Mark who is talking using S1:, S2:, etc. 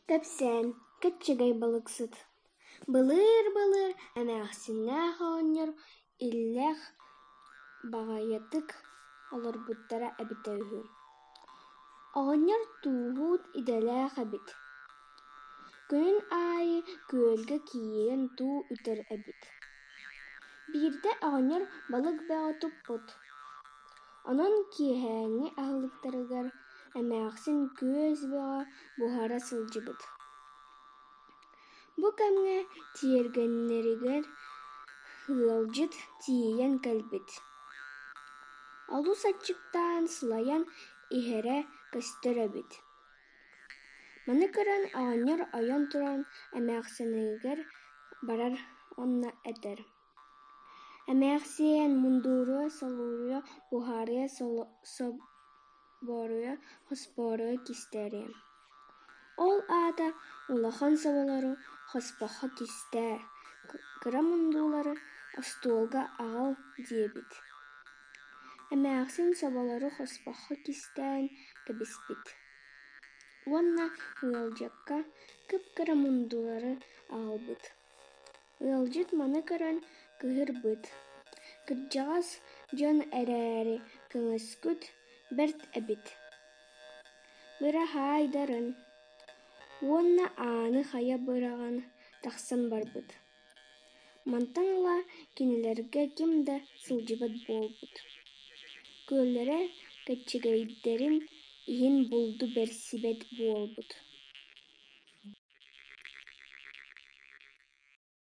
S1: Кэпсээн Кэччэгэй балыксыт Былыыр-былыр эмээхсиннээх оҕонньор иллээх баҕайытык олорбуттара эбитэ үһү. Оҕонньор тууһут идэлээх эбит, күнүн аайы күөлгэ киирэн туу үтэр эбит. Биирдэ оҕонньор балык бөҕө туппут, онон киэһээҥҥи аһылыктарыгар эмээхсин күөс бөҕө буһара сылдьыбыт. Бу кэмҥэ тиэргэннэригэр ыалдьыт тиийэн кэлбит. Олус аччыктаан сылайан иһэрэ көстөр эбит. Маны көрөн оҕонньор ойон туран эмээхсинигэр барар уонна этэр: «Эмээхсиэн, мундуруйа солуруйа, буһарыа, соборуйа, хоспоруйа кистээриэм» Ол аата улахан соболору хоспоххо кистээ, кыра мундулары остуолга аҕал диэбит. Эмээхсин соболору хоспоххо кистээн кэбиспит уонна ыалдьыкка кып-кыра мундулары аҕалбыт. Ыалдьыт маны көрөн кыыһырбыт: «Кырдьаҕас дьон эрээри көҥөскүт бэрт эбит, быраһаайдарын» уонна ааны хайа быраҕан тахсан барбыт. Мантан ыла кинилэргэ ким да сылдьыбат буолбут, күөллэрэ кэччэгэйдэрин иһин булду бэрсибэт буолбут.